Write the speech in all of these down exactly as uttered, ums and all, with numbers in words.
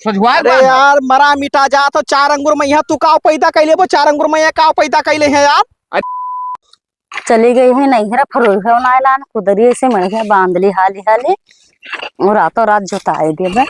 सोझवार अरे बांध। यार, मरा मिटा जात हो चार अंगुर मइहाँ, तू काव पैदा कइले बो, चार अंगुर मइहाँ काव पैदा कइले हैं यार? चली गई है नैहरा, फरोई हो ना लान, कुदरी से मड़ के बांध ली हाली हाली, और रातों रात जोताई देबे।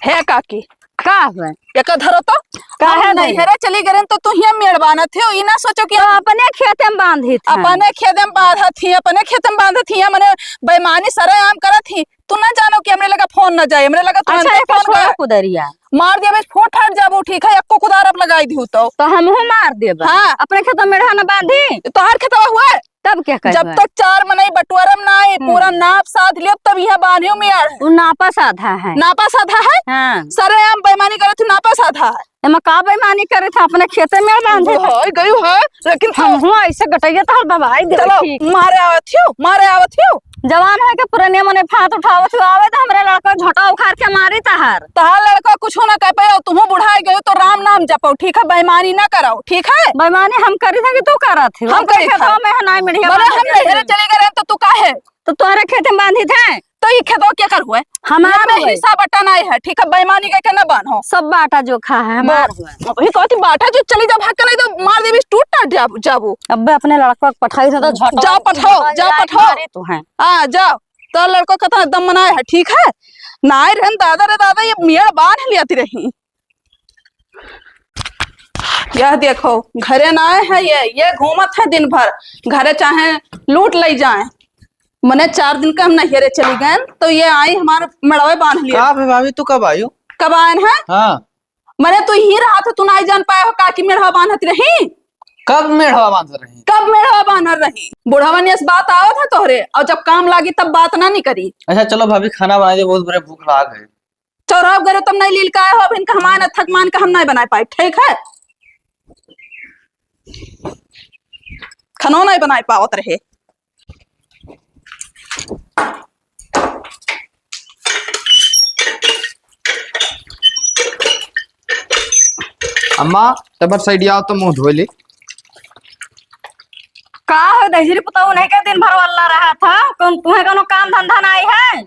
हे काकी, का है? एका धरो तो। काहे हम नहीं? नैहरा चली गए तो तू हियां मेड़ बांधत हो, ई ना सोचो कि तो हम अपने खेते में बांधित है। अपने खेते में बांधत ही, अपने खेते में बांधत ही, मने बेईमानी सरेआम करत ही। तू ना जानो कि हमरे लगा फोन ना जाए, हमरे लगा अच्छा, तुरंते एका फोन छोड़ा करा। कुदरिया। मार दिया बस, फूट हट जाबू, ठीक है, एक्को कुदार अब लगाई दिहू तो। तो हमहू मार देब। हाँ। अपने खेत में मेढ़ा न बांधी। तोहार खेतवा हुआ? तब क्या करबे? जब तक चार मनई बटुअरम ना आए, हम्म। पूरा नाप साध लेब, तब यहाँ बांधे में आड़ है। उ नापा साधा है। नापा साधा है? हाँ। सरेआम बेईमानी करत हूँ, नापा साधा है। एमा का बेईमानी करे था, अपने खेते में बांधे था। होय गयू है, लेकिन हम हुआ ऐसे गटैया तहर दबाई दे चलो, ठीक। मारे आवत हियो, मारे आवत हियो। जवान है के पुरनिया मने फात उठावत हियो, आवे तो हमरे लड़का झोटा उखाड़ के मारी तहर। तहार लड़का कुछ ना कह पाओ, तुहू बुढ़ाई गयो तो राम नाम जपो, ठीक है? बेईमानी ना करो, ठीक है? बेईमानी हम करी था कि तू करत हियो? हम अपने करी था। खेतवा में है ना मिढ़िया मने बांधे हम के नैहरे चली चले गए तो तू काहे? तो तोहरे खेते में बांधी थे। तो ई खेतवा केकर हुए? हमार ना, ना, हुए। हिस्सा बट्टा नाहीं है, ठीक है? बेईमानी कइके ना बान्हो। सब बाटा जोखा है, हमार हुए। वही कहती बाटा जो चली जा, भाग के, नहीं तो मार देबी, टूट टाट जा-, जाबू। अब्बे अपने लड़का के पठाई थे तो झट जाओ, पठाओ, जाओ, पठाओ। मारे तू हैं। हाँ, जाओ। तो लड़का कितना दम बनाए है, ठीक है? नाहीं रहन दादा रे दादा, ये मेड़ बांध लियाती रही। यह देखो, घरे ना आए हैं ये, ये घूमत है दिन भर, घरे चाहे लूट लइ जाए। मने चार दिन का हम नैहरे चली गए, तो ये आई हमार मेड़वे बांध लिया। का भे भाभी, तू कब आयु? कब आयन है? हाँ। मने तू यहीं रहा था, तू नाहीं जान पाए हो काकी मेड़वा बांधत रही? कब मेड़वा बांधत रही? कब मेड़वा बांधत रही? बुढ़वन यस बात आवत है तोहरे, और जब काम लागी तब बात ना नहीं करी। अच्छा चलो भाभी, खाना बनाइ दे, बहुत बुरे भूख लाग है। चौराहा गरे तब नहीं लील का हो, अब इनका हमारे थक मान का हम नहीं बनाए पाए, ठीक है? खनो नहीं बनाए पावत रहे। अम्मा, तबर side आओ तो मुंह धो ले। का हो दहिजरी पुतऊ नहीं के दिन भर वल्ला रहा था? कौन तुम्हें कोनो काम धंधा नहीं है?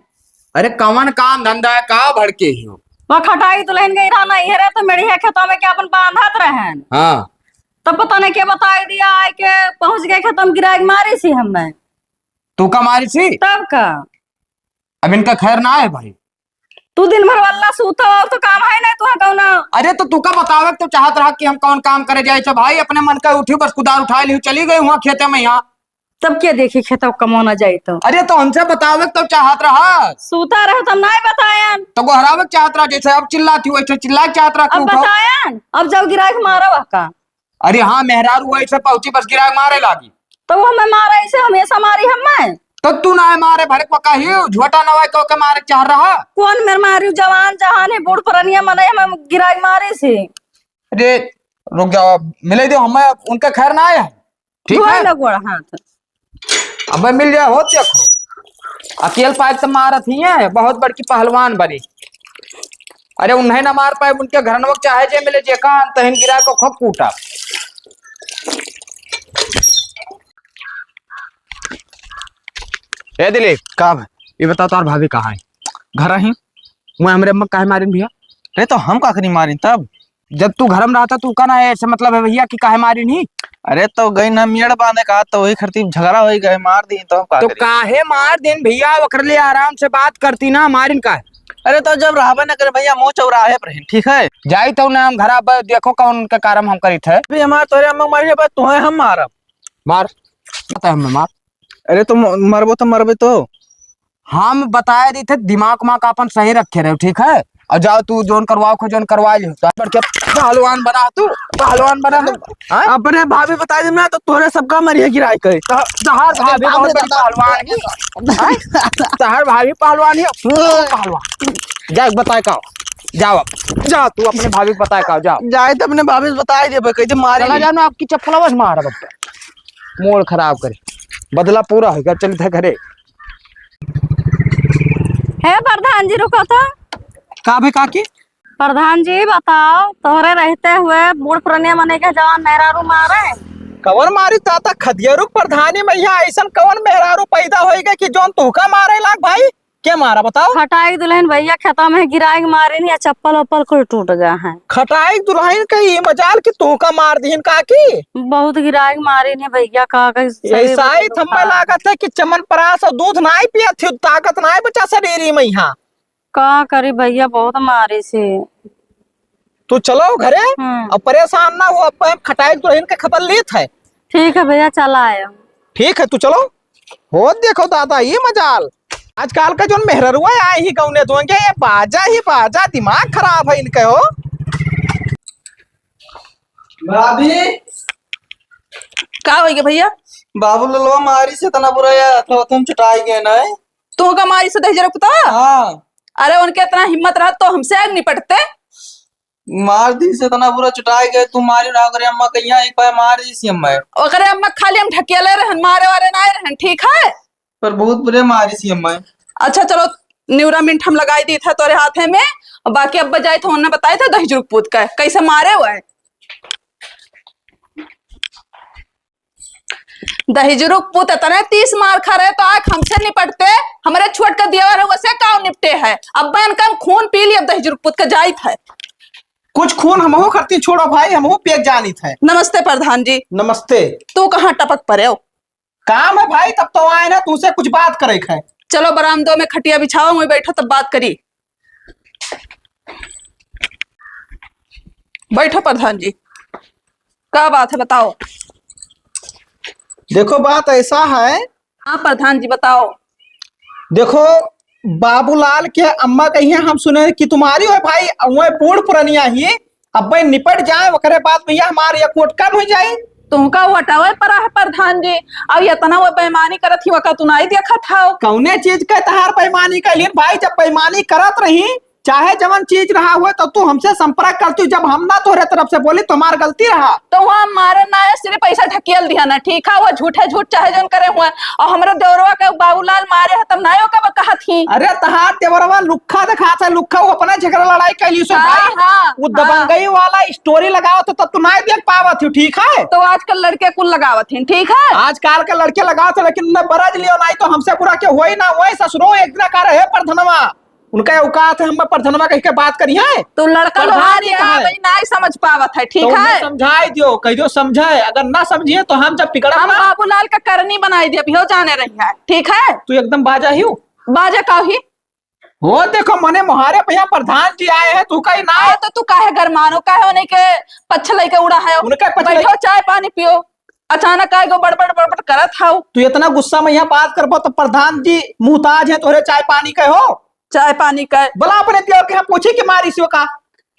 अरे कवन काम धंधा है, का भड़के हो? वह खटाई दुल्हन गई रहा नैहरे तो मेढ़िया खेतों में के अपन बांधत रहन। हाँ। तब पता नहीं के बताई दिया, आए के पहुंच गए खेतों में गिराए के मारी सी हमें। तू का मारी सी? तब का? अब इनका खैर ना है भाई। तू दिन भर वल्ला सूता और तो काम है नहीं तुहा कौना। अरे तो तू का बतावे तो चाहत रहा कि हम कौन काम करे जाए छे भाई, अपने मन का उठी बस कुदार उठाए लिहू चली गई हुआ खेते में यहाँ। तब के देखी खेतवा कमौना जाई तो? अरे तो हमसे बतावे तो चाहत रहा। सूता रहो तब नाय बतायन। तो गोहरावे चाहत रहा, जैसे अब चिल्लाती वैसे चिल्ला चाहत रहा कि अब उठाओ। बतायन, अब जब गिराए के मारब का? अरे हाँ, मेहरारू वैसे पहुंची बस गिराए के मारे लागी। तो वो हमें मारे ऐसे हमेशा मारी हमें। तो तू ना मारे भड़क पका ही, झोटा नवाई को के मारे चाह रहा। कौन मेरे मारी जवान जहान है, बूढ़ पुरनिया मने हमें गिराए के मारे से। अरे रुक जाओ, अब मिले दो हमें, उनका खैर ना आया है। ठीक धोए है? लो गोड़ हाथ। अबे मिल जाए हो, देखो। अकेल पाए तो मारत ही है, बहुत बड़की पहलवान बनी। अरे उन्हें ना मार पाए, उनके घरनवा के चाहे जे मिले, जे का अंतहीन गिरा को खूब कूटा। ए दिलीप, का भाई? ये बता, तार भाभी कहाँ है? घर ही। मैं हमरे अम्मा काहे मारिन भैया? अरे तो हम का करी मारिन तब? जब तू घर में रहता, तू का ना ऐसे मतलब है भैया कि काहे मारी नहीं? अरे, तो गई ना मेड़ बांधे का, तो वही खरती झगड़ा होई गए, मार दी, तो हम का तो करी? काहे मार दिन भैया, ओकर लिए आराम से बात करती ना, मारिन का? अरे, तो जब रहबे ना करे भैया, मुंह चौराहे पर है, ठीक है? जाई तो ना हम घर, अब देखो कौन के कारण हम करी थे। अभी हमार तोरे अम्मा मारी, अब तुहे हम मारब। मार, पता है हमें, मार। अरे, तो म-, मरबो तो मरबे तो। हम बताए रही थे, दिमाग उमाग आपन सही रखे रहो, ठीक है? और जाओ तू जोन करवाओ खो, जोन करवा लियो। तो बढ़ के पहलवान बना तू, पहलवान बना तू। हाँ? अपने भाभी बताई देना तो तोरे सबका मरिया गिराई करे। तो तहार भाभी बहुत बड़ी पहलवान है। हाँ? तहार भाभी पहलवान है, पहलवान। जा बताए का, जाओ अब, जा तू अपने भाभी को बताए का, जाओ। जाए तो अपने भाभी से बताई देबे, कह दे मारे चला नहीं। जाओ ना, आपकी चप्पलवा से मारब अब। मूड खराब करे, बदला पूरा होइगा, चल थे घरे। हे प्रधान जी, रुको तो। का भे काकी? प्रधान जी, बताओ, तोहरे रहते हुए बूढ़ पुरनिया मने के जवान मेहरारू मारे? कवन मारी ताता खदियरुक प्रधानी में यहाँ ऐसन कवन मेहरारू पैदा होइगा कि जौन तुहका मारे लाग भाई? के मारा बताओ? खटाई दुलहिन भइया खेता में गिराइ के मारिन या चप्पल वप्पल कुल टूट गया है। खटाई दुलहिन के ई मजाल कि तोहका मार दिहिन काकी? बहुत गिराइ के मारिन है भइया, का कही, शरीर ऐसा ही बहुत थम्मा दुखा। लागत है कि चमनप्रास और दूध नाई पियत थी, ताकत नाई बचा शरीर में यहाँ। का करी भइया, बहुत मारिस ही। तू चलो घरे, हम्म। अब परेशान ना हो, अब हम खटाई दुलहिन के खबर लेत है। ठीक है भइया, चला आयो। ठीक है, तू चलो। हो देखो दादा, ई मजाल। आजकल का जोन मेहररुआ आए ही गौने दोंगे, ये बाजा ही बाजा, दिमाग खराब है इनके हो। भाभी। का होइगे भइया? बाबू ललवा मारिस इतना बुरा या, तो तुम चटाई गए ना है? तू का मारिस दहिजर पुता? हाँ। अरे उनके इतना हिम्मत रहा तो हमसे आग निपटते। मार दिहिस इतना बुरा चटाई गए, तू मारी रहा करे अम्मा कहिया एक बार मार दिहिस अम्मा। ओकरे अम्मा खाली हम ढकेले रहन, मारे वारे नाय रहन, ठीक है? पर बहुत बुरे मारिस अम्मा। अच्छा चलो, निउरा मिंट हम लगाई दी था तोरे हाथे में, और बाकी अब बजाए थे उन्हें बताए थे दहिजरुक पूत का कैसे मारे हुआ है। दहिजरुक पूत इतने तीस मार खा रहे तो आए हमसे निपटते, हमरे छोट का देवर है वसे काव निपटे है। अब बहन का हम खून पी लिया, दहिजरुक पूत का जाइत है। कुछ खून हमहू खरती छोड़ो भाई, हमहू पेट जानित है। नमस्ते प्रधान जी। नमस्ते। तू कहाँ टपक परे हो? काम है भाई, तब तो आए ना, तुमसे कुछ बात करे है। चलो बरामदो में खटिया बिछाओ, वहीं बैठो तब बात करी। बैठो प्रधान जी, का बात है बताओ। देखो बात ऐसा है। हाँ प्रधान जी बताओ। देखो बाबूलाल के अम्मा कही है, हम सुने कि तुम्हारी हो भाई, वह बूढ़ पुरनिया ही, अब भाई निपट जाए, ओकरे बाद भइया हमार ये कोट कम हो जाए। तुमका वटावे परा है प्रधान जी, अब इतना वो बेईमानी करत ही, वका तू नाई देखत हव। कौने चीज के तहार बेईमानी कैलिन भाई? जब बेईमानी करत रही, चाहे जवन चीज रहा हुए, तो तू हमसे संपर्क करती। जब हम ना तोहरे तरफ से बोली, तो हमार गलती रहा। तो वहाँ मारे ना है, सिर्फ पैसा ढकेल दिया ना, ठीक है, वो झूठे झूठ चाहे जौन करे हुए, और हमरे देवरवा के बाबूलाल मारे है, तब ना ओका कहत ही। अरे तहार देवरवा लुक्खा दिखात है, लुक्खा, वो अपना झगड़ा लड़ाई कैली सो हाँ, भाई। हाँ, वो हाँ। दबंगई वाला स्टोरी लगाओ तो तब तू ना देख पावत हो, ठीक है? तो आजकल लड़के कुल लगावत हैं, ठीक है? आजकल के लड़के लगावत हैं, लेकिन न बरज लियो, नहीं तो हमसे बुरा के होई ना, वही ससुरो एक दिन का रहे प्रधनवा। उनका औकात है, हम प्रधनवा कह के बात करी है। तो लड़का प्रधान लोहार जी ये कहा है। भाई नाई समझ पावत है, ठीक तो उन्हें है? समझाई दियो, कह दियो समझे, अगर ना समझिए तो हम जब पिकड़ब हम ना। बाबूलाल का करनी बनाई दिए, अभी हो जाने रही है, ठीक है? तू एकदम बाजा ही हो। बाजा का ही? हो देखो, मने मोहारे पे यहाँ प्रधान जी आए हैं, तू कहीं ना आए। हाँ, तो तू काहे गरमानो, काहे उन्हें के पच्छ लेके उड़ा है? उनके पच्छ बैठो, लेके चाय पानी पियो। अचानक आए गो बड़बड़ बड़बड़ करत हाउ। तू इतना गुस्सा में यहाँ बात करबो तो प्रधान जी मुहताज है तोहरे चाय पानी के हो। चाय पानी के। बोला अपने दियोर के, हम पूछी कि मारी सियो का।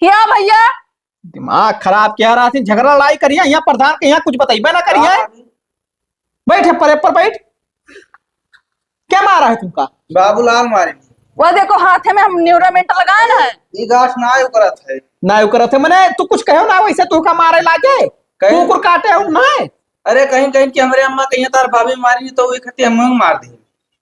या भइया। दिमाग खराब किया रहा थी, झगड़ा लड़ाई करिया, यहाँ प्रधान के यहाँ कुछ बताइबे ना करिया। हाँ। बैठ है परे पर बैठ। क्या मारा है तुमका? बाबूलाल मारे। वो देखो हाथे में हम न्यूरामेंट लगाए ना है। ई गाछ ना उकरत है। ना उकरत है, मने तू कुछ कहो ना वैसे तू का मारे लागे। कहीं कुकुर काटे हो ना है। अरे कहीं कहीं कि हमरे अम्मा कहीं तार भाभी मारी तो वही खातिर हम मार दी।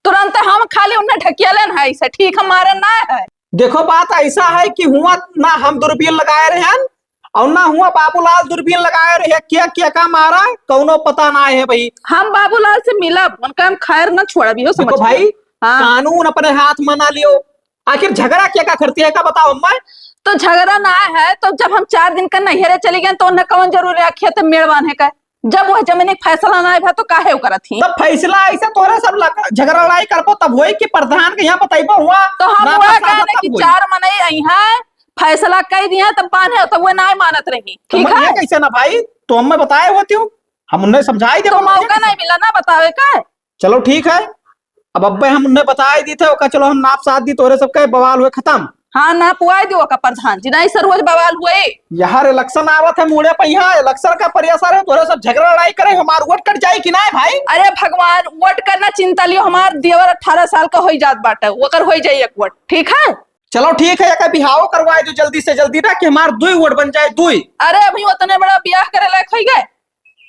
तुरंत हम खाली उन्हें ढकिया लेन है, इसे ठीक हम मारे ना है। देखो बात ऐसा है कि हुआ ना हम दूरबीन लगाए रहे हैं और ना हुआ बाबूलाल दूरबीन लगाए रहे, क्या क्या का मारा कौनो पता ना है भाई। हम बाबूलाल से मिलब, उनका हम खैर ना छोड़ब, इहो समझ देखो भाई, हाँ। कानून अपने हाथ में ना लियो, आखिर झगड़ा क्या का करती है का बताओ अम्मा? तो झगड़ा ना है, तो जब हम चार दिन का नैहरे चली गए तो उन्हें कौन जरूरी है खेत में मेड़ बांधे का? जब वह जमीन एक फैसला ना भा तो काहे वो करत ही? तब फैसला ऐसे तोहरे सब लग-, झगड़ा लड़ाई करबो तब होई कि प्रधान के यहाँ बतैबो हुआ तो हम ना वह फैसला कहने तब कि होई। चार मनई आई हैं, फैसला कह दिया तब बांधे तो वो ना मानत रही, तो ठीक है? कैसे ना भाई, तो हमें बताए होती हूँ, हम उन्हें समझाई दे। तो मौका नहीं मिला ना बतावे का। चलो ठीक है, अब अब्बे हम उन्हें बताए दी थे, ओका चलो हम नाप साथ दी, तोरे सबके बवाल हुए खत्म। हाँ, नाप पुआई दी ओका प्रधान जी, नहीं सर रोज बवाल हुए। यार इलेक्शन आवत है मुड़े पे, यहाँ इलेक्शन का प्रेशर है, तोरे सब झगड़ा लड़ाई करे, हमार वोट कट जाई कि नहीं भाई? अरे भगवान, वोट करना चिंता लियो, हमार देवर अठारह साल का होई जात बाटे, ओकर होई जाई एक वोट, ठीक है? चलो ठीक है, एक बिहाव करवाए दो जल्दी से जल्दी ना, कि हमार दुई वोट बन जाए, दुई। अरे अभी उतने बड़ा ब्याह करे लायक होई गए,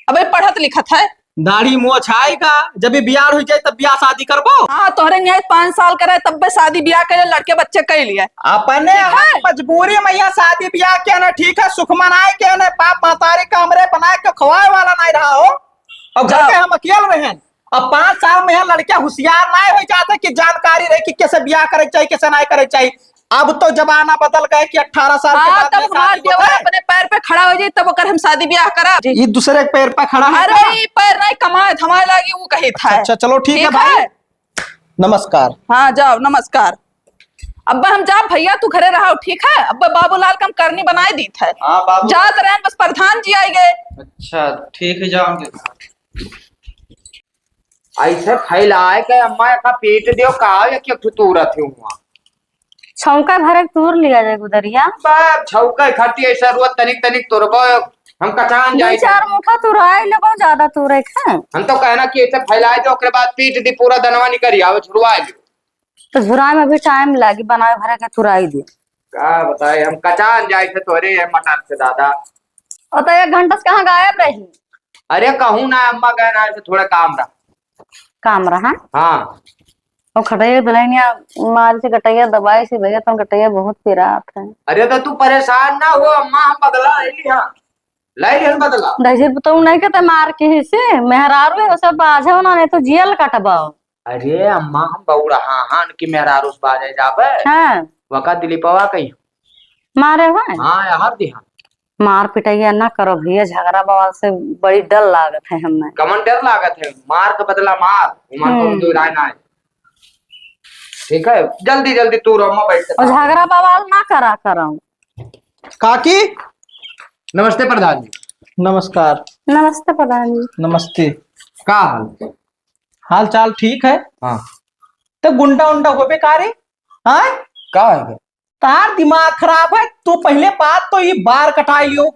अबे पढ़त लिखत है। दाढ़ी मोछ आएगा, जब ये बियाह हो जाए तब बियाह शादी करबो। हाँ, तोहरे न्याय पाँच साल करे तब बे शादी बियाह करे, लड़के बच्चे कर लिए। अपने ठीक है। मजबूरी में यहाँ शादी बियाह किया ना, ठीक है, सुख मनाए के ना, बाप महतारी का हमरे बनाए के खवाए वाला नहीं रहा हो, और घर जाओ। के हम अकेल रहे हैं। अब पाँच साल में यहाँ लड़कियां होशियार नाहीं होइ जाते कि जानकारी रहे कि कैसे बियाह करे के चाहिए, कैसे नाहीं करे के चाहिए। अब तो जमाना बदल गए कि अठारह साल के हाँ, बाद तब में हमार शादी देवर होता है। अपने पैर पे खड़ा होइ जाई, तब ओकर हम शादी बियाह करा। ये दूसरे के पैर पे खड़ा है अरे, का? ई पैर नाहीं कमाए, धमाए लागी, वो कही था। अच्छा, चलो, ठीक है ठीक भाई। है? नमस्कार। हाँ, जाओ, नमस्कार। अब्बे हम जाब भइया, तू घरे रहो, ठीक है? अब्बे बाबूलाल का हम करनी बनाए दीत है। हाँ, बाबू। जात रहन, बस प्रधान जी आइ गए। अच्छा, ठीक है, जाओ। ऐसे फैलाए के अम्मा का पीट दियो, का एक एक ठो तूरत है हुआ। छौंका भरे के तूर लिया जाए गुदरिया। बा, छौंका खटिया ऐसा रोज तनिक तनिक तोरबो, हम कचान दुइ जाए। चार मुठा तुराए लेबो, ज्यादा तूरे के। हम तो कहना कि ऐसे फैलाए दो, ओकरे बाद पीट दी, पूरा दनवा निकरी आवे, छुड़वाए दो। तो झुराए में भी टाइम लागी, बनाए भरे के तुराई दे। का बताए, हम कचान जाए थे तोरे ये मटर से दादा। और तो एक घंटा से कहाँ गायब रही? अरे कहूँ ना अम्मा, गए ना, ऐसे थोड़ा काम रहा। काम रहा? हाँ। और खटैया दुल्हनिया मारी से गटैया दबाई से भैया, तुम गटैया बहुत पिरात है। अरे तो तू परेशान ना हो अम्मा, हम बदला ले लिया, ले लिया बदला। दहिजर तो नहीं कहते मार के ही से, मेहरारू है सब बाझो ना, नहीं तो जेल कटबाओ। अरे अम्मा, हम बउरहा हन कि मेहरारू से बाजे जाबे? हाँ। वका दिलीपवा कही। मारे हुए? हाँ, यार दिहा। मार पिटैया ना करो भैया, झगड़ा बवाल से बड़ी डर लागत है हमें। कमन डर लागत है? मार के बदला मार, उमन हम्म। कौन दो राय ना है। ठीक है, जल्दी जल्दी तू रहो, मैं बैठ के और झगड़ा बवाल ना करा करो। काकी, नमस्ते प्रधान जी। नमस्कार। नमस्ते प्रधान जी। नमस्ते। का हाल? हाल चाल ठीक है। हाँ। तो गुंडा उंडा होबे का रे? हाँ? का है बे? तार दिमाग खराब है। तू पहले बात तो ये बार कटाई लियो।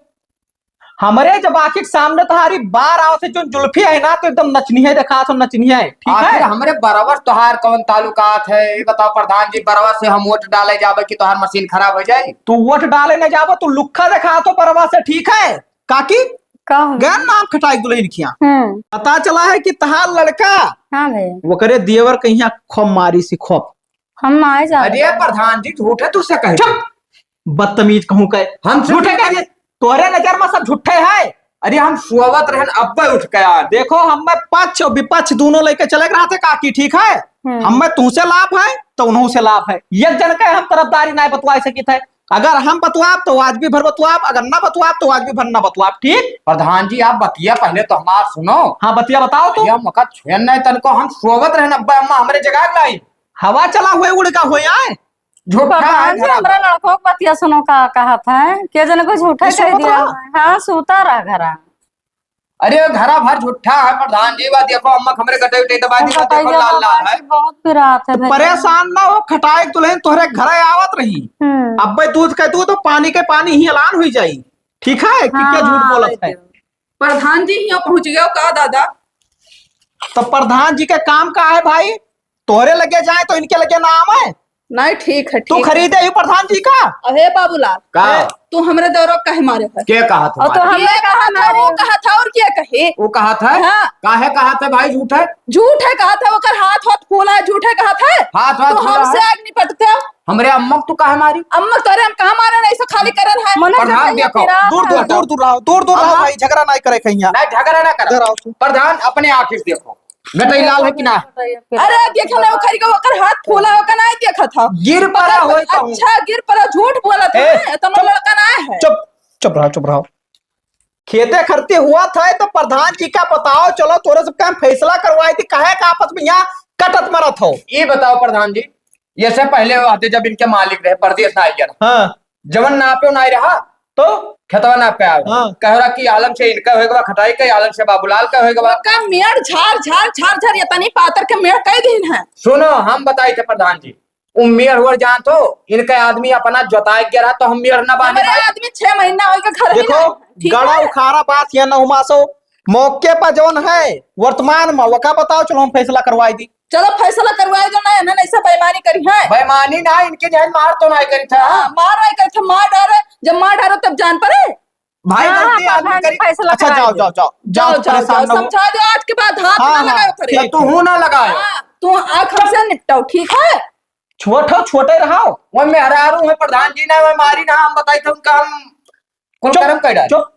हमरे जब आँखी के सामने तुम्हारी बार आवत है, जो जुल्फी है ना, तो एकदम नचनी है, देखा तो नचनी है, ठीक आखिर है? हमरे बरवा से तोहार कौन ताल्लुकात है? ये बताओ प्रधान जी, बरवा से हम वोट डाले जाबे कि तोहार मशीन खराब हो जाए? तू वोट डाले न जाबो, तू लुक्खा देखा तो बरवा से, ठीक है? काकी, का हो? गैन नाम खटाई दुल्हन खिया। हम्म। पता चला है कि तहार लड़का हाँ भैया। ओकरे देवर कहिया खोप मारी सी खोप। हम ना आए जा अरे प्रधान जी, झूठे तुझसे कहे। चुप! बदतमीज कहूँ के। हम झूठे कहे। तोहरे नजर में सब झूठे है। अरे हम सोवत रहन, अब्बे उठ के आ। देखो, हम में पक्ष और विपक्ष दोनों लेके चले रहा थे काकी, ठीक है? हम्म। हम में तुमसे लाभ है तो उन्हों से लाभ है। एक जन के हम तरफदारी ना बतवा सकित है। अगर हम बतवाब तो आज भी भर बतवाब, अगर ना बतवाब तो आज भी भर ना बतवाब, ठीक? प्रधान जी, आप बतिया पहले तो हमार सुनो। हाँ, बतिया बताओ तू। भैया, मका छुएन नहीं तनको, हम सोवत रहन, अब्बा अम्मा हमरे जगाग लाई। हवा चला हुए उड़ का हुए आए। झूठा है प्रधान जी, घरा हमरा भर। लड़कों के बतिया सुनो का कहत है, के जने को झूठा ये कह सोवत दिया रहा? है। हाँ, सूता रहा घरा। अरे, घरा भर झूठा है प्रधान जी, बात देखो, अम्मा हमरे गटे उटे दबा दी, उनका बात देखो, पैसा लाल लाल है। बहुत पिरात है तो भैया। परेशान ना हो, खटाई दुल्हन तोहरे घरे आवत रही। हम्म। अब्बे दूध के दूध, पानी के पानी ही ऐलान हुई जाई। ठीक है, कि हाँ, क्या झूठ हाँ, बोलत है? प्रधान जी हियाँ पहुँच गयो का दादा? तो प्रधान जी के काम का है भाई? तोहरे लगे जाए तो इनके लगे ना आवे। नहीं, ठीक है, तू ठीक है। खरीदे ही प्रधान जी का? अहे बाबूलाल, का? ए, तू हमरे देवरो काहे मारे है? के कहा था और तो मारे? हमने ये कहा कहा था, मारे। वो कहा था और क्या कहे? वो कहा था? हाँ। काहे कहा था भाई झूठ है? झूठ है कहा था, ओकर हाथ हाथ फूला है, झूठ है कहा था। हाथ हाथ तू फूला हमसे है? आग निपटते हो। हमरे अम्मा को तू काहे मारी? अम्मा तोरे हम कहाँ मारे, ऐसे खाली करन है। मने प्रधान झगड़ा देखो, पिरात दूर, दूर, है। दूर, दूर रहो, दूर, दूर रहो अम्मा। भाई, झगड़ा नहीं करे कहीं। नहीं, झगड़ा ना करो। इधर आओ तू। प्रधान अपने आँखी से देखो। गटई लाल है कि ना? अरे, देखे ना, ओखरी का ओकर हाथ फूला, ओकर नाई देखत ह। गिर पड़ा ओकर होई कहूँ। अच्छा, गिर पड़ा, झूठ बोलत ए, है, इतना चुप, लड़का ना है। चुप, चुप रहो, चुप रहो। खेते खरते हुआ था तो प्रधान जी का बताओ, चलो तोरे सब काम फैसला करवाई थी, काहे का आपस में यहाँ कटत मरत हो? ये बताओ प्रधान जी, ये से पहले वो आते जब इनके मालिक रहे, परदेस ना आइए ना। हाँ। जवन नापे ना रहा, तो? खेतवा नाप के आवे। हाँ। कह रहा कि आलम से इनका होएगा, खटाई के आलम से बाबूलाल का होएगा। ओका मेड़ झार, झार, झार, झार, ये तनी पातर के मेड़ कई दिन है। सुनो, हम बताई थे प्रधान जी, उ मेड़ हुआ जान तो, इनका आदमी अपना जोताए के रहा, तो हम मेड़ ना बांधे हमारे भाई। आदमी छह महीना होइगा घर ही देखो, ना है, ठीक गड़ा है? उखाड़ा बात या नहुमासो, मौके पर जौन है, वर्तमान में, वका बताओ, चलो हम फैसला करवाई दी। चलो फैसला करवाए दो ना, इन्हें ऐसा बेईमानी करी है। बेईमानी ना, इनके जहन मार तो ना करी था। हाँ, मार नहीं करी था, मार डारे, जब मार डारो तब जान पड़े। भाई हाँ, गलती हाँ, आदमी प्रधान जी करी। फैसला अच्छा, कराए जाओ, दो। जाओ, जाओ, जाओ, जाओ, परेशान ना हो। समझा दो, आज के बाद हाथ हाँ, ना हाँ, लगाओ करे। ठीक। तो तू हूँ ना लगाए। हाँ, तू आँख हमसे निपटाओ, ठीक है? छोट हो, छोटे रहो। वो मेहरारू है, प्रधान जी ने वो मारी ना, हम बताई थे उनका, हम कुल चुप, कर्म कर डाले। चुप।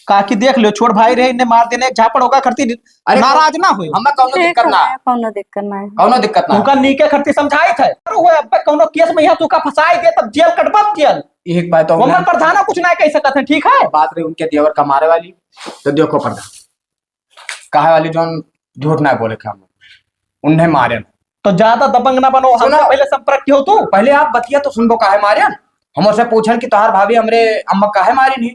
काकी देख लियो, छोट भाई रहे, इन्हें मार देने एक झापड़ होगा करती अरे, नाराज ना होई। हमें कौनो ठीक दिक्कत है ना। भैया, कौनो दिक्कत ना है। कौनो दिक्कत ना। उनका नीके खरती समझाइत है। अरे वो अब कौनो केस में यहाँ तोका फंसाई दे, तब जेल कटबत जेल। एक बात तो वो हमार प्रधाना कुछ ना कह सकत है, ठीक है? बात रही उनके देवर का मारे वाली, तो देखो प्रधान, कहे वाली जौन झूठ ना बोले के हम, उन्हें मारे। तो ज्यादा दबंग ना बनो, सुनो। हमसे पहले संपर्क कियो तू। पहले आप बतिया तो सुनबो, काहे मारे? हमसे पूछन कि तोहार भाभी हमरे अम्मा काहे मारी नहीं?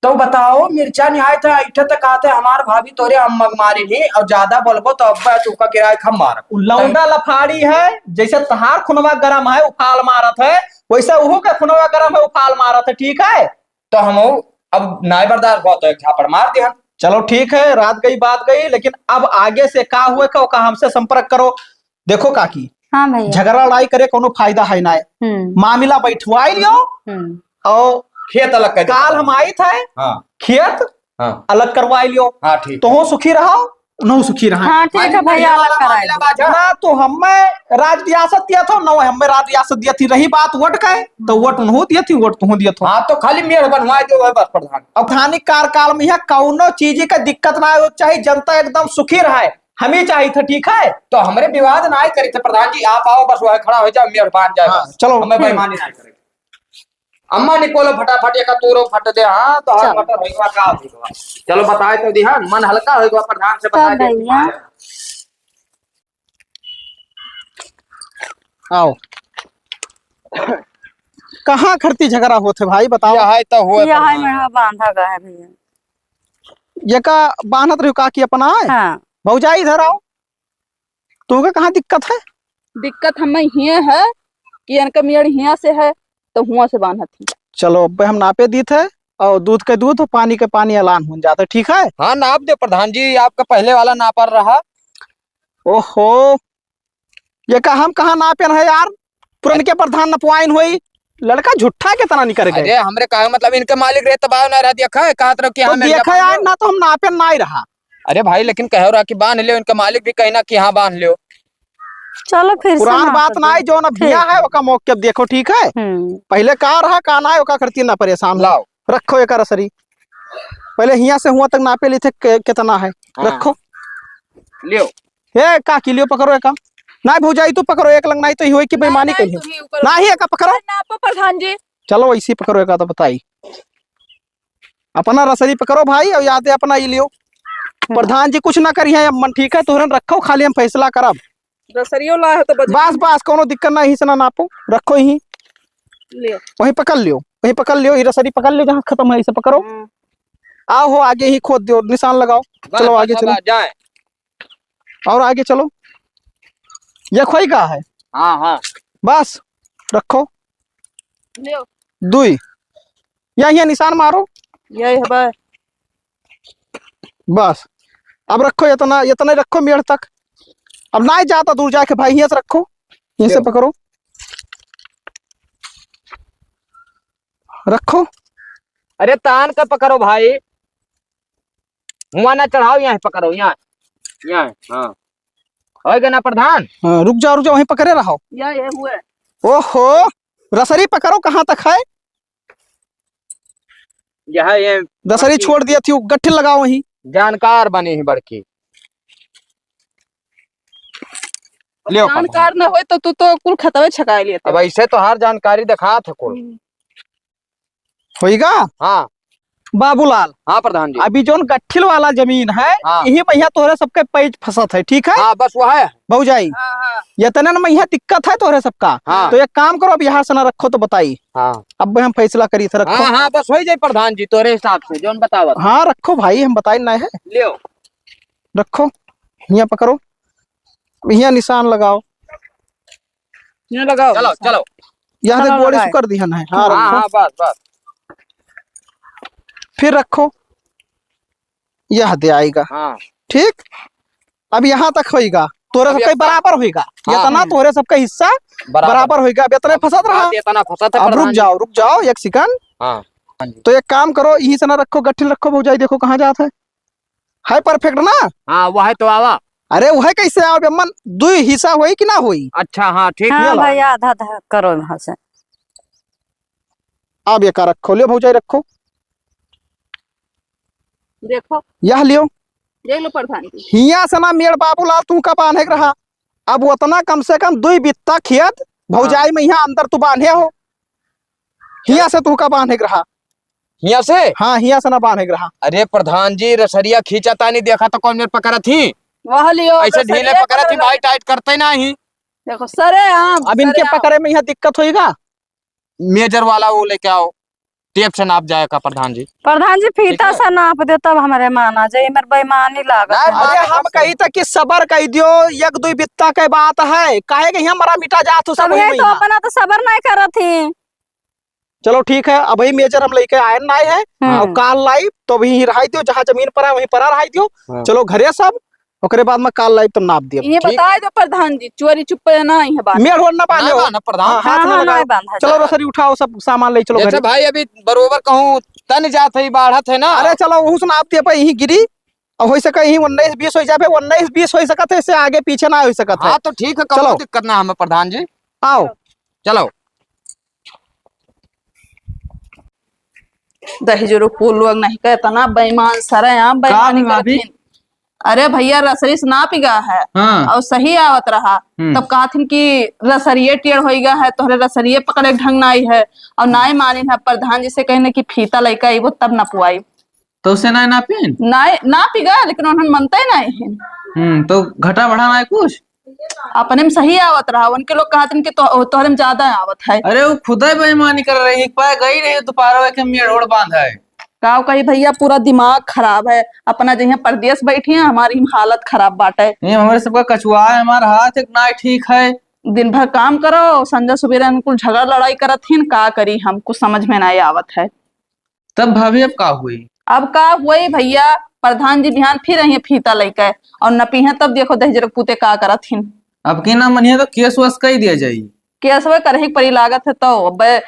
तो बताओ, मिर्चा निहाय था, इठे तक आते हमार भाभी तोरे अम्मा के मारी नहीं, और ज्यादा बोलबो तो अब्बा चुका किराए खम मार। उ लौंडा लफाड़ी है, जैसे तहार खुनवा गरम है, उफाल मारत है, वैसे उहू के खुनवा गरम है, उफाल मारत है, ठीक है? तो हम अब नाय बर्दाश्त हुआ तो एक झापड़ मार दिया। चलो ठीक है, रात गई बात गई, लेकिन अब आगे से का हुए का, का हमसे संपर्क करो। देखो काकी, हाँ भैया। झगड़ा लड़ाई करे कोनो फायदा है ना। हम्म। मामला बैठवाई लियो हम्म। और खेत अलग कर दे। काल हम आई थे हाँ। खेत हाँ। अलग करवाई लियो। हाँ, ठीक। तो हो सुखी रहो, उन्हों सुखी रहा। हाँ, ठीक है भैया, अलग कराई दो। ना तो हमें राज रियासत दिया था, ना हमें राज रियासत दिया थी। रही बात वोट का है, तो वोट उन्हों दिया थी, वोट तुहों दिया था। हाँ, तो खाली मेड़ बनवाए दो, वह बस प्रधान। और थानी कार्यकाल में यहाँ कौनो चीज का दिक्कत ना हो, चाहे जनता एकदम सुखी रहे, हम ही चाहिए था, ठीक है? तो हमरे विवाद ना करे थे प्रधान जी, आप आओ, बस वह खड़ा हो जाओ, मेड़ बांध जाए, हाँ, बस। चलो। हमें हम्म। बेईमानी ना करे। अम्मा निकोलो फटाफट, एका तोरो फट दे, हाँ, तो हर चल। मटर होइगा का होइगा। चलो बताए तो दिहा, मन हल्का होइगा, प्रधान से बताए सब दे। भैया। आओ। कहाँ खरती झगड़ा होत है भाई, बताओ। यह है तो हुए यह है प्रधान। मेरा बांधा गया है भैया। ये का बांधत रहो का कि अपना है? हाँ। भौजाई इधर आओ। तुमके कहाँ दिक्कत है? दिक्कत हमें हियाँ है कि इनका मेड़ हियाँ से है, तो हुआँ से बांधत ही। चलो, अब हम नापे दीत है, और दूध के दूध, पानी के पानी, ऐलान हो जाता, ठीक है? हाँ, नाप दे प्रधान जी, आपका पहले वाला नापर रहा। ओहो, ये का हम कहाँ नापेन है यार? पुरनके प्रधान नपवाइन होई, लड़का झूठा के तना निकर गए। अरे, हमरे कहे मतलब इनके मालिक रहे तब आयो ना रह देखा है, कहत रहो कि तो हाँ, मेरे देखा पास यार लो। ना तो हम नापेन ना ही रहा। अरे भाई, लेकिन कहो रहा कि बांध लियो, इनका मालिक भी कहना कि हाँ, बांध लियो। चलो फिर से पुरान ना बात कर ना दो। है, जौन अब ठीक हिया है। है, ओका मौके अब देखो, ठीक है? हम्म। पहले का रहा, का ना है, ओका खरती ना परेशान हो। लाओ। रखो एक रसरी। पहले हिया से हुआ तक नापे ली थे, के-, कितना है? हाँ। रखो। लियो। ए, काकी लियो, पकड़ो एका। ना भौजाई, तू पकड़ो, एक लंग नाई तो ही होई कि बेईमानी नहीं, करियो। तू ही ऊपर ना ही एका पकड़ो। नापो प्रधान जी। चलो, वैसे ही पकड़ो एका तो बताई। अपना रसरी पकड़ो भाई, और याद है अपना ई लियो। हम्म। प्रधान जी कुछ ना करिहैं, अम्मन ठीक है, तोहरन रखो, खाली हम फैसला करब। रसरियो ला है तो बच- बस, बस, कौनो दिक्कत ना, यहीं से ना नापो, रखो यहीं। लियो। वहीं पकड़ लियो, वहीं पकड़ लियो, ये रसरी पकड़ लियो, जहाँ खत्म है, इसे पकड़ो। हम्म। आओ हो, आगे ही खोद दियो, निशान लगाओ। बस, चलो, बस, आगे अब चलो। आ जाए। और आगे चलो। ये खोई का है? हाँ, हाँ। बस, रखो। लियो। दुई। या, या निशान मारो। यही है बस। बस। अब रखो इतना, इतना रखो मेड़ तक। अब ना जाता दूर जाके भाई, यहीं से रखो। यहीं से लियो। पकड़ो। रखो। अरे तान का पकड़ो भाई। हुआ ना चढ़ाओ, यहाँ पकड़ो, यहाँ, यहाँ, हाँ। होइगा ना प्रधान? हाँ, रुक जाओ, रुक जाओ, वहीं पकड़े रहो। या, ये हुए। ओहो, रसरी पकड़ो, कहाँ तक है? यह, ये रसरी छोड़ दिया थी, गट्ठी लगाओ वहीं। जानकार बनी ही बड़की। लियो, जानकार प्रधान। न होए तो तू तो कुल खतवे छकाए लिए थे। अब ऐसे तो हर जानकारी दिखात है कुल। हम्म। होइगा? हाँ। बाबूलाल। हाँ प्रधान जी। अभी जौन गट्ठिल वाला जमीन है, हाँ। यही मइहाँ तोहरे सबके पैच फंसत है, ठीक है? हाँ, बस वह है। भौजाई, हाँ, हाँ। यतने न मइहाँ दिक्कत है तोहरे सबका। हाँ। तो एक काम करो, अब यहाँ से ना रखो तो बताई। हाँ। अब हम फैसला करी थे, रखो। हाँ, हाँ, बस होइ जाए प्रधान जी, तोहरे हिसाब से, जौन बतावत। हाँ, रखो भाई, हम बताई ना है। लियो। रखो, हियाँ पकड़ो, हियाँ निशान लगाओ। हियाँ लगाओ। चलो, चलो। यहाँ तक चलो, गोड़ी लगाए। सुकर दिहन है। हाँ, हाँ, रखो। हाँ, बस, बस। फिर रखो, यह दे आएगा। हाँ। ठीक, अब यहाँ तक होइगा, तोरे अब सबका ये बराबर होइगा, हाँ। इतना तोरे सबका हिस्सा बराबर। बराबर होइगा। अब इतना अब फंसत रहा, हाँ, इतना फंसत है अब रुक प्रधान जी। जाओ, रुक जाओ एक सेकंड। हाँ। तो एक काम करो, यहीं से ना रखो, गट्ठिल रखो, भौजाई देखो कहाँ जात है। है perfect ना? हाँ, वह है तो आवा। अरे, वह कैसे आवे? मन दुई हिस्सा होई कि ना होई? अच्छा, हाँ, ठीक है। हाँ भैया, आधा आधा करो यहाँ से। अब ये का रखो, लियो भौजाई रखो। देखो। यह लियो। देख लो प्रधान जी। हियाँ से ना मेड़ बाबूलाल तुहका बान्हे के रहा। अब उतना कम से कम दुई बित्ता खेत भौजाई हाँ। में हियाँ अंदर तू बान्हे हो। हियाँ से तुहका बान्हे के रहा। हियाँ से? हाँ, हियाँ से ना बान्हे के रहा। अरे प्रधान जी, रसरिया खींचा तानी, देखा तो कौन मेर पकड़त ही? वह लियो, ऐसे रसरिया ढीले पकड़त ही, पकड़त। भाई टाइट करते ना ही। देखो, सरे आम, अब इनके सरे आम। पकड़े में यहाँ दिक्कत होइगा। मेजर वाला वो लेके आओ, टेप से नाप जाए का प्रधान जी। प्रधान जी, फीता ठीक है। से नाप दे, तब हमरे मान आ जाए, मेरे बेईमानी लागत नहीं, है। अरे, हम कही था कि सबर कही दियो, एक दुई बित्ता के बात है, काहे के यहाँ मरा मिटा जात हो सब तब वही यही तो महीना। अपना तो सबर नहीं करत ही। चलो ठीक है, अबही मेजर हम लेके आए ना है, हम्म। और काल लाई तो अभी ही रहाई दियो, जहाँ जमीन पर है वहीं पर रहाई दियो। हाँ। चलो घरे सब, ओकरे बाद में काल लाई तो नाप दियो। ये ठीक। बताए दो प्रधान जी, चोरी चुप्पे ना आई है बात। मेड़ होड़ ना बांधे ना हो। बांधा प्रधान। हाँ, हाथ हाँ, ना हाँ, लगाओ। ना बांधा चलो जाए। रसरी उठाओ, सब सामान ले चलो जैसे घरे। भाई अभी बरोबर कहूँ तन जात है, बाढ़त है ना। अरे चलो उस नाप दिए पर यहीं गिरी, अब हो सके यहीं उन्नीस बीस हो जाए, उन्नीस बीस हो सकत है, इससे आगे पीछे ना हो सकत है। हाँ तो ठीक है, कौनो चलो। दिक्कत ना हमें प्रधान जी। आओ। चलो। दहिजरो कुल लोग नहीं के इतना बेईमान सरे, आप का बेईमानी में भाभी? करथिन। अरे भैया, रसरी से नापि गा है हाँ। और सही आवत रहा। हम्म। तब कहथिन कि रसरिये टेढ़ होई गा है, तोहरे रसरिये पकड़े के ढंग नाई है। और नाई मानिन है, प्रधान जी से कहने कि फीता लइका अइबो तब नपवाई। तो उसे नाई नापिन? नाई, नापि गा, लेकिन उन्हन मनते नाई है। हम्म, तो घटा बढ़ा नाई कुछ? अपने में सही आवत रहा, उनके लोग कहत रहे कि तो, तोहरे में ज्यादा आवत है। अरे, वो खुदे बेईमानी कर रही, एक पाए गई रही, दोपहर के मेड़ होड़ बांधा है। का कही भैया, पूरा दिमाग खराब है। अपना जहिया परदेस बैठी है, हमारी हालत खराब बाटे। ये हमरे सबका कछुआ है, हमार हाथ एक नाई ठीक है। दिन भर काम करो, संझा सुबेरे अनुकुल झगड़ा लड़ाई करत हिन, का करी हम, कुछ समझ में नाई आवत है। तब भाभी अब का हुई? अब का हुई भैया, प्रधान जी बिहान फिर अइहें फीता लइके और नपिहें, तब देखो दहिजर पूते का करत हिन। अब की ना मनिहे तो केस वस कई दिया जाई। केस वे करही के परी लागत है तो अब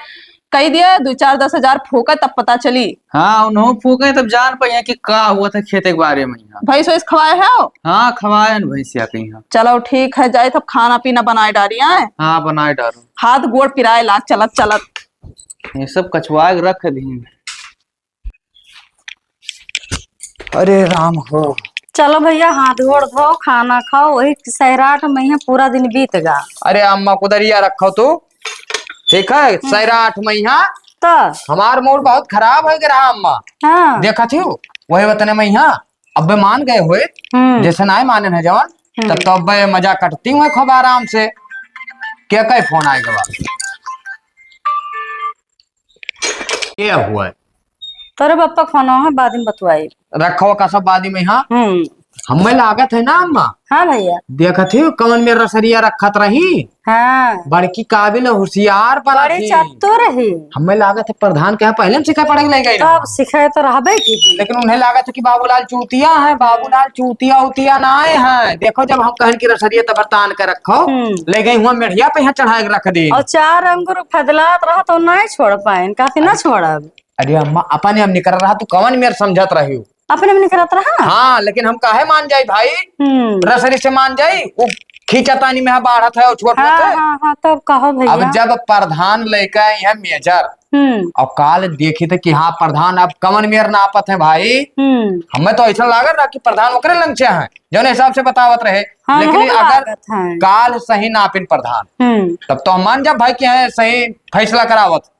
कई दिया, दो चार दस हजार फूके तब पता चली। हाँ, उन्हों फूके तब जान पाइए कि का हुआ था खेते के बारे में यहाँ। भैंस वैस खवाए हो? हाँ, खवाए न भैंसिया के यहाँ। चलो ठीक है, जाए तब खाना पीना बनाए डारी आए। हाँ, बनाए डारो। हाथ गोड़ पिराए लाग चलत चलत। ये सब कछुआ के रख दी। अरे राम हो। चलो भैया, हाथ गोड़ धो, खाना खाओ, वही सैराट में ही पूरा दिन बीत गा। अरे अम्मा, कुदरिया रखो तू, ठीक है? हम्म। सैराट में यहाँ तो हमार मूड बहुत खराब हो गया अम्मा। हाँ। देखा थी, वही वतने में यहाँ अब्बे मान गए हुए, हम्म। जैसे नाय माने है जवान, हम्म। तब तो अब्बे मजा कटती हुए खूब आराम से। क्या कई फोन आएगा बा? ये हुआ है। तोरे बप्पा फोन है, बाद में बतवाई। रखो का सब बाद में, हाँ। हम्म। हमें लागत है ना अम्मा। हाँ भैया। देखत ही कौन में रसरिया रखत रही। हाँ। बड़की काबिल होशियार बना बड़ी थी। चतुर रही। हमें लागत है प्रधान के यहाँ पहले में सिखाए पढ़े के ले गए तब रहा। सिखाए तो रहबे की। लेकिन उन्हें लागत है कि बाबूलाल चूतिया है, बाबूलाल चूतिया उतिया ना आए हैं। देखो जब हम कहन की रसरिया तब तान के रखो, हम्म। ले गई हुआ मेढ़िया पे यहाँ चढ़ा के रख दी। और चार अंगुर फदलात रहा तो नहीं छोड़ पाए, काफी ना अरे, छोड़ब। अरे अम्मा, अपने हम निकर रहा, तू कवन मेर समझत रही हो? अपने में निकरत रहा? हाँ, लेकिन हम काहे मान जाई भाई? हम्म। रसरी से मान जाई? वो खींचा तानी में बाढ़त है और छोट हाँ, होत है। हाँ, हाँ, तब कहो भैया। अब जब प्रधान लेके आई है मेजर, हम्म। और काल देखी थे कि हाँ, प्रधान अब कवन मेर नापत है भाई। हम्म। हमें तो ऐसा लागत रहा कि प्रधान ओकरे लंग से है, जौन हिसाब से बतावत रहे। हाँ, लेकिन हमहू अगर लागत है। काल सही नापिन प्रधान, हम्म। तब तो हम मान जाब भाई कि हाँ, सही फैसला करावत।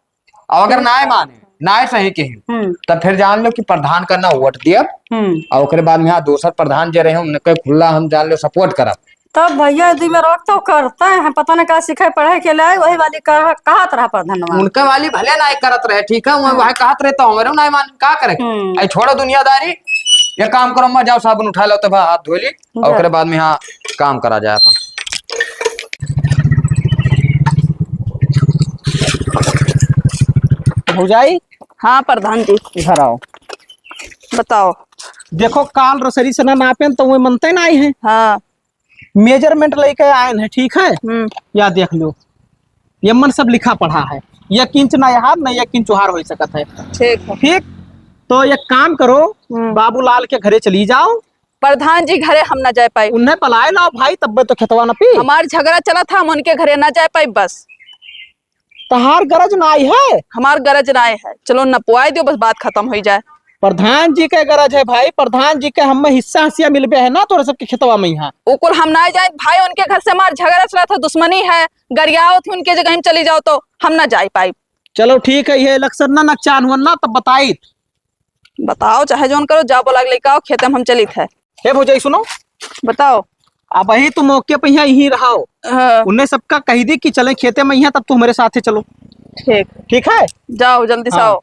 और अगर नाय माने, नाय सही कही, हम्म। तब फिर जान लो कि प्रधान का ना वोट दियब, हम्म। और ओकरे बाद में हाँ, दोसर प्रधान जे रहे, उनके खुला हम जान लो support करब। तब भैया, यदि में रोक तो करते हैं, पता नहीं का सिखाए पढ़ाई के लिए, वही वाली कह-, कहत रहा प्रधानवा। उनका वाली भले नाय करत रहे, ठीक है, वह, हाँ। वह कहत रहे तो हमारे नाय मान, का करे? हम्म। आई छोड़ो दुनियादारी, ये काम करो, अम्मा जाओ साबुन उठा लो, तब हाथ धो ली। और जा। ओकरे बाद में यहाँ काम करा जाए अपन। भौजाई? हाँ प्रधान जी। इधर आओ। बताओ। देखो, काल रसरी से ना नापेन तो वो मनते ना आई हैं। हाँ। Measurement लेके आए हैं, ठीक है? हम्म। या देख लो, ये मन सब लिखा पढ़ा है, एक इंच ना यहाँ, ना एक इंच वहार हो सकत है। ठीक है। ठीक, तो एक काम करो, हम्म। बाबूलाल के घरे चली जाओ, प्रधान जी घरे हम ना जाए पाई। उन्हें बुलाए लाओ भाई, तब्बे तो खेतवा न पी। हमार झगड़ा चला था, हम उनके घरे ना जाए पाई बस। तहार गरज नाई है। हमार गरज नाई है, चलो नपवाए दियो, बस बात खत्म होई जाए। प्रधान जी के गरज है भाई, प्रधान जी के हमें हिस्सा हसिया मिलबे है ना तोरे सबके खेतवा में यहाँ। उ कुल हम ना जाए भाई, उनके घर से हमार झगड़ा चला था, दुश्मनी है, गरियाओ थी उनके जगह में चली जाओ तो हम ना जाए पाई। चलो ठीक है, ये इलेक्शन ना नकचान हुआ ना तब बताई। बताओ चाहे जौन करो, जाओ बोला के लेके आओ, खेते में हम चलित है। हे भौजाई सुनो। बताओ। अब वही तुम मौके पे यहाँ यहीं रहाओ। हाँ। उन्हें सबका कह दी कि चलें खेते में यहाँ, तब तू हमारे साथ ही चलो। ठीक। ठीक है? जाओ जल्दी से हाँ। आओ।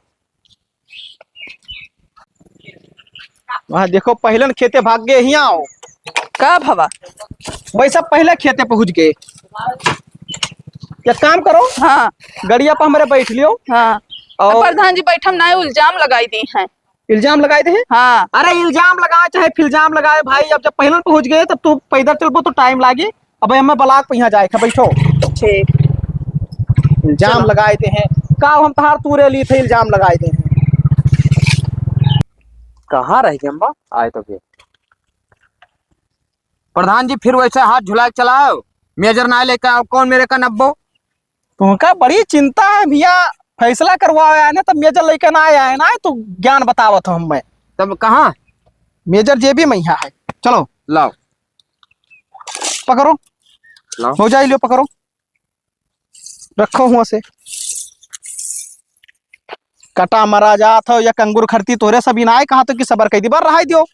वहाँ देखो पहले न खेते भाग गए, यहाँ आओ। का भवा? वही सब पहले खेते पहुँच गए। एक काम करो। हाँ। गड़िया पर हमारे बैठ लियो। हाँ। और प्रधान जी बैठम ना, इल्जाम लगाई दी हैं। इल्जाम लगाए थे? हाँ। अरे इल्जाम लगाए चाहे फिल्जाम लगाए भाई, अब जब पहले पहुंच गए तब तू पैदल चलबो तो टाइम लागी। अब हमें ब्लॉक पे यहाँ जाए थे, बैठो। ठीक। इल्जाम चलो। लगाए थे हैं। का हम तहार तूरे ली थे, इल्जाम लगाए थे हैं। कहाँ रह गए अम्मा? आए तो के। प्रधान जी फिर वैसे हाथ झुला के चलाओ, मेजर ना लेके आओ, कौन मेरे का नब्बो? तुमका बड़ी चिंता है भैया, फैसला करवावे आए ना, तब मेजर लेके ना आए, आए ना, तो ज्ञान बतावत हो हमें। तब कहाँ? मेजर जेबी में यहाँ है, चलो। लाओ। पकड़ो। लाओ। हो जाई, लियो, पकड़ो। रखो हुआ से। कटा मरा जात हो, या कंगुर खरती तोरे सब इनाय कहा तो कि सबर कई दी, बार रहाई दियो।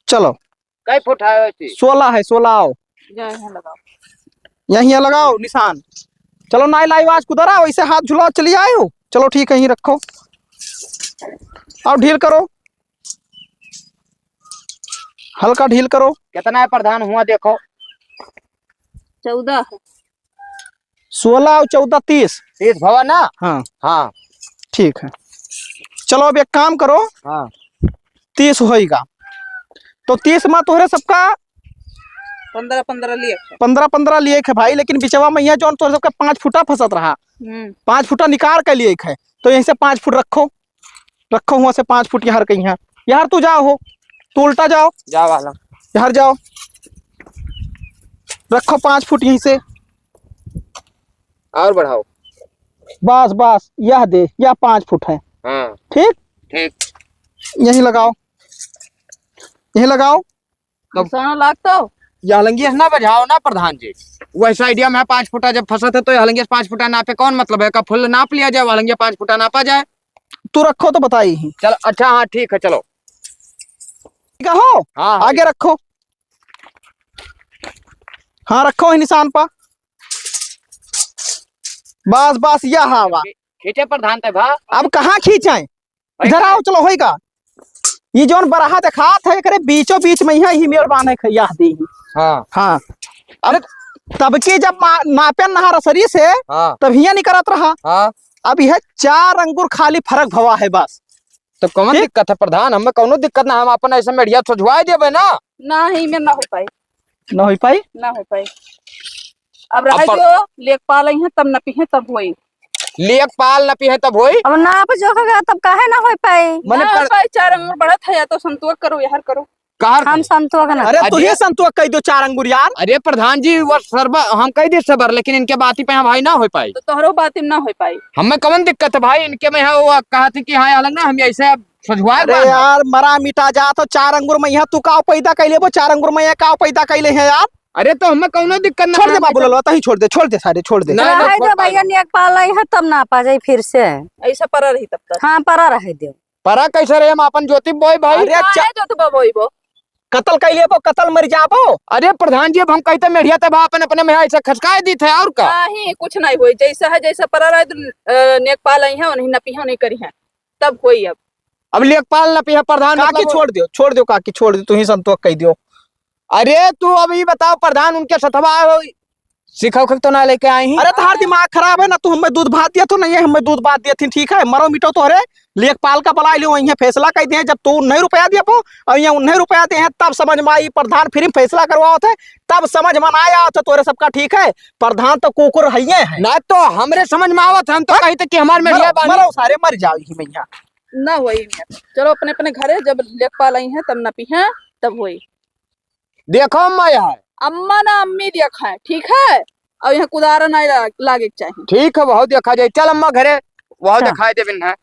चलो। कई फुट है वैसे? सोलह है, सोलह आओ। जा, यहाँ लगाओ। यहीं लगाओ निशान। चलो, नाई लाई आज कुदरा, वैसे हाथ झुलाओ, चली आए हो। चलो, ठीक है, यहीं रखो। आओ, ढील करो, हल्का ढील करो। कितना है प्रधान हुआ, देखो। चौदह है। सोलह और चौदह, तीस। तीस भवा ना? हाँ। हाँ। ठीक है, चलो, अब एक काम करो। हाँ। तीस होइगा, तो तीस में तोहरे सबका पन्द्रह पन्द्रह लिए थे। पन्द्रह पन्द्रह लिए थे भाई, लेकिन बिचवा में यहाँ जौन तोहरे सबका पाँच फुटा फंसत रहा, हम्म। पाँच फुटा निकाल के लिए थे, तो यहीं से पाँच फुट रखो, रखो हुआ से पाँच फुट यार कहीं है। यार तू जाओ हो, तू उल्टा जाओ। जाओ वाला। यार जाओ, रखो पाँच फुट यहीं से। और बढ़ाओ। बस, बस, यह दे, यह पाँच फुट है। हाँ। ठीक? ठीक। यहीं लगाओ, यहीं लगाओ। तब निशान लाग तो। यह हलंगिया ना बजाओ ना प्रधान जी, वैसा आइडिया में पाँच फुटा जब फंसा था तो यह हलंगिया पाँच फुटा नापे कौन मतलब है? का फुल नाप लिया जाए, वह हलंगिया पाँच फुटा नापा जाए। तू रखो तो बताई ही। चल, अच्छा, हाँ, ठीक है, चलो। ठीक है, हो? हाँ, हाँ। आगे रखो। हाँ, रखो ही निशान पर। बस, बस, यह हवा। खींचे प्रधान ते भा। अब कहाँ खींचे? इधर आओ, चलो, होइगा। ये जौन बरहा देखात है, एकरे बीचों बीच में यहाँ ही मेड़ बांधे के, यह दी। हाँ। हाँ। अब तब के जब मा-, नापे नहर सरी से, हाँ। तब हियाँ निकरत रहा। हाँ। अब यह चार अंगुर खाली फर्क भवा है बस। तो कौन ठीक? दिक्कत है प्रधान? हमें कौनो दिक्कत ना, हम अपन ऐसे मेढ़िया सोझवाए देबे ना। ना, ही में ना हो पाई। ना हो पाई? ना हो पाई। अब अब रहे पर- जो लेखपाल आई हैं, तब नपी हैं, तब होई। लेखपाल नपी हैं, तब होई? अब नाप जोख गया, तब काहे ना हो पाई? मने ना हो पर- पाई, चार अंगुर बढ़त है, या तो संतोष करो, यार करो। कहर हम करो। संतोष ना। अरे, अरे, तू ही संतोष कह दो चार अंगुर यार। अरे प्रधान जी, वो सरबा, हम कह दे सबर, लेकिन इनके बाती पे यहाँ भाई ना हो पाई। तो तोहरो बाती में ना हो पाई। हमें कौन दिक्कत है भाई, इनके में है, वो कहा थी कि हाँ, अलग ना, हम ऐसे अब सझुआए अरे बांध। यार, मरा मिटा जा तो चार अंगुर में यहाँ तू काव पैदा कैले, वो चार अंगुर में यहाँ काव पैदा कैले हैं यार। अरे तो हमें कौनो दिक्कत ना छोड़ है, दे बाबू भाई। ललवा, तहीं छोड़ दे, छोड़ दे सारे, छोड़ दे। ना, ना, रहे दो भैया, लेखपाल आई है तब नापा जाई फिर से। ऐसा परा रही तब तक। हाँ, परा रहे दो। परा कैसे रहे, हम अपन जोती बोई भाई। अरे काहे चा- जोतबो बोईबो? कत्ल कैले बो, कत्ल मर जाबो। अरे प्रधान जी, अब हम कहते मेढ़िया तब अपन अपने में ऐसे खसकाए दी थे और का? नहीं, कुछ नहीं होई, जैसा है, जैसा परा रहे तो, अ, लेखपाल आई है, उन्हीं नपी है, उन्हीं करी है, तब होई अब। अब लेखपाल नपी है प्रधान, काकी मतलब छोड़ दियो, छोड़ दियो काकी, छोड़ दियो, तू ही संतोष कह दियो। अरे तू अब ये बताओ प्रधान, उनके सथवा हो, सिखा उखा के तो ना लेके आई ही। अरे तोहार दिमाग खराब है ना, तू हमें दूध भात दिया तो नहीं है, हमें दूध भात दिया थी, ठीक है, मरो मिटो तो। अरे लेखपाल का बुला लियो, वहीं फैसला कर दे, जब तू उन्हें रुपया दिया पो और ये उन्हें रुपया दे हैं, तब समझ में आई, प्रधान फिर फैसला करवाओ थे, तब समझ में ना आया था तोरे सबका, ठीक है, प्रधान तो कुकुर है ही है। ना तो हमरे समझ में आवत है, हम तो हाँ? कही थे कि हमार मेढ़िया मरो, बानी। मरो सारे, मर जाओ यही मैया। ना होई इनमें। चलो अपने अपने घरे, जब लेखपाल आई हैं तब नपी हैं, तब होई। देखो अम्मा यहाँ। अम्मा ना अम्मी देखा है, ठीक है? और यहाँ कुदारा ना ला-, लागे के चाहिए। ठीक है, वहाँ देखा जाए। चल अम्मा घरे, वहाँ हाँ। दिखाई दे बिन है।